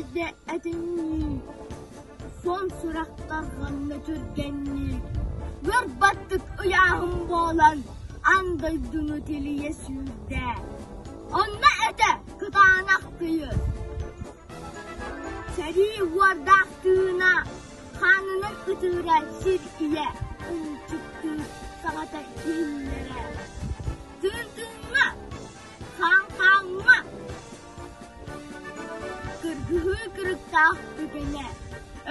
Иһиллэ этиннии, суон сурах тарҕанна түргэнник, Ыар баттык ыйааһын буолан, аан дойдуну тилийэ сүүрдэ. Онно этэ кытаанах тыйыс. Сэрии уордаах тыына хаанынан ытыыра сир ийэ ынчыктыыр саҥата иһиллэрэ. Тыын тыыҥҥа, хаан хааҥҥа Кыргыһыы кырыктаах түгэнэ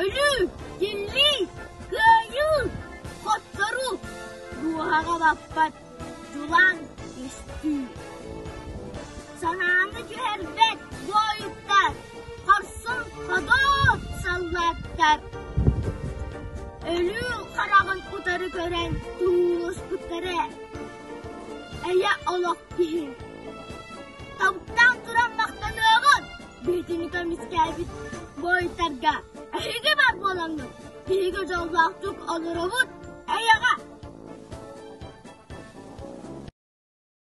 Өлүү, тиллии, кыайыы, хотторуу, дууһаҕа баппат дьулаан көстүү. Санааны түһэрбэт буойуттар, хорсун ходоот саллааттар. Өлүү хараҕын утары көрөн турууласпыттара эйэ олох киһи. Тобуктаан туран махтаныаҕын, биһигини көмүскээбит буойуттарга эһиги бар буолаҥҥыт, биһиги дьоллоохтук олоробут.